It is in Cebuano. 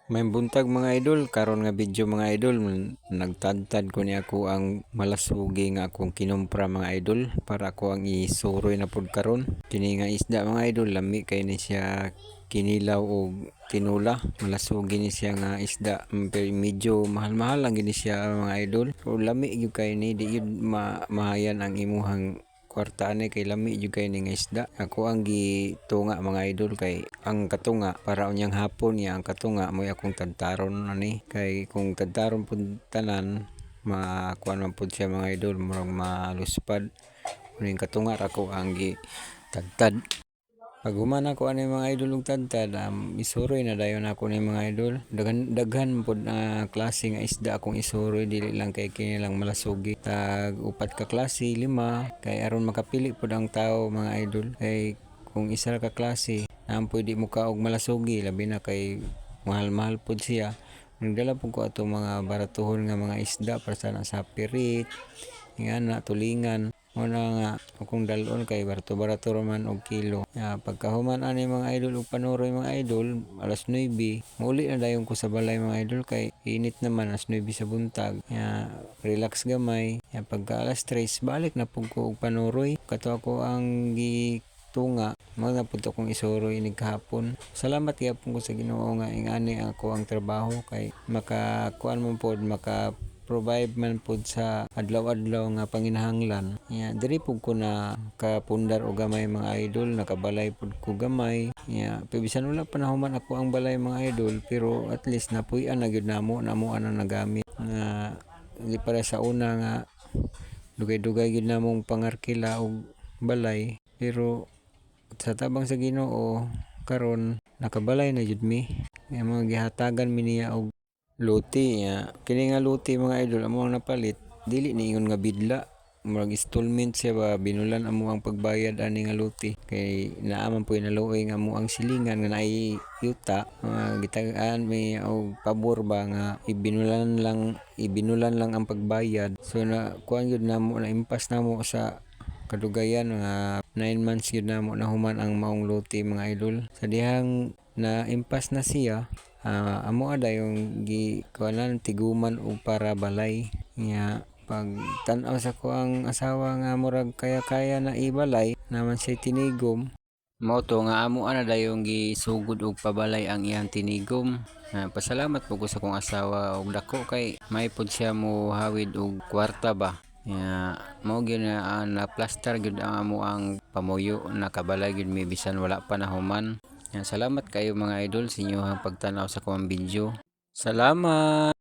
Maayong buntag, mga idol. Karon nga video, mga idol, nagtadtad ko ni ako ang malasugi nga akong kinumpra, mga idol, para ako ang isuroy na pud karon. Kini nga isda, mga idol, lami kay ni siya kinilaw og tinula. Malasugi ni siya nga isda, pero medyo mahal-mahal lang gini siya, mga idol. Pero lami gyud kay ni, di gyud mahayan ang imuhang kwarta ani kay lami jud kay ni nga isda. Ako ang gitunga, mga idol, kay ang katunga para unyang hapon niya, ang katunga mo'y akong tadtaron ani, kay kung tadtaron pud tanan, makuan man pud siya, mga idol, murag maluspad. Kuning katunga ra ako ang gitadtad. Pag human ako ani, mga idol, og tadtad, isuroy na dayon ako ni, mga idol. Daghan daghan pud na klase nga isda akong isuroy, dili lang kay kini lang malasugi. Tag upat ka klase, lima, kay aron makapili pud ang tao, mga idol. Kay kung isa ra ka klase, naa poy di mokaog malasugi, labi na kay mahal-mahal pud siya. Nagdala pud ko atong mga baratuhon nga mga isda para sa pirit, ingana, tulingan. Mao na nga akong dal-on kay barato-barato ra man og kilo. Ya, pagkahuman ani, mga idol, og panuroy, mga idol, alas 9, muuli na dayon ko sa balay, mga idol, kay init naman alas 9 sa buntag. Ya, relax gamay. Ya, pagka alas 3, balik na pud ko og panuroy. Kato ako ang gitunga, mao na pud to akong isuroy inig kahapon. Salamat gyapon ko sa Ginoo nga ingani ako ang trabaho kay makakuan man pod, maka provide man pud sa adlaw-adlaw nga panginahanglan. Ya, diri pud ko na kapundar og gamay, mga idol, nakabalay pud ko gamay. Ya, pero bisan wala pa nahuman ako ang balay, mga idol, pero at least napuy-an na gyud namo, namo ana nagamit nga di para sa una nga dugay-dugay gyud namong pangarkila og balay, pero sa tabang sa Ginoo karon nakabalay na jud mi. Nga mga gihatagan mi niya og lote. Ya, kini nga lote, mga idol, amo ang napalit, dili ni ingon nga bidla, murag installment siya ba, binulan amo ang pagbayad ani nga lote kay naa man puy naluoy nga amo ang silingan nga naay yuta, mga gitagaan mi og pabor ba nga ibinulan lang ang pagbayad. So na kuan gyud namo, na impas namo sa kadugayan, mga 9 months gyud namo nahuman ang maong lote, mga idol. Sa dihang na impas na siya, amo dayong gikuanan, tiguman og para balay. Nya pag tan-aw sa akoang asawa nga murag kaya-kaya na ibalay naman siya tinigom, mao to nga amo ana dayong gisugod og pabalay ang iyang tinigom. Pasalamat po ko sa akong asawa og dako kay may pod siya mo hawid og kwarta ba. Ya, mao gyud na na plaster gyud ang amo ang pamuyo, nakabalay gyud mi bisan wala pa nahuman. Ya, salamat kayo, mga idol, sa inyong pagtan-aw sa akong video. Salamat.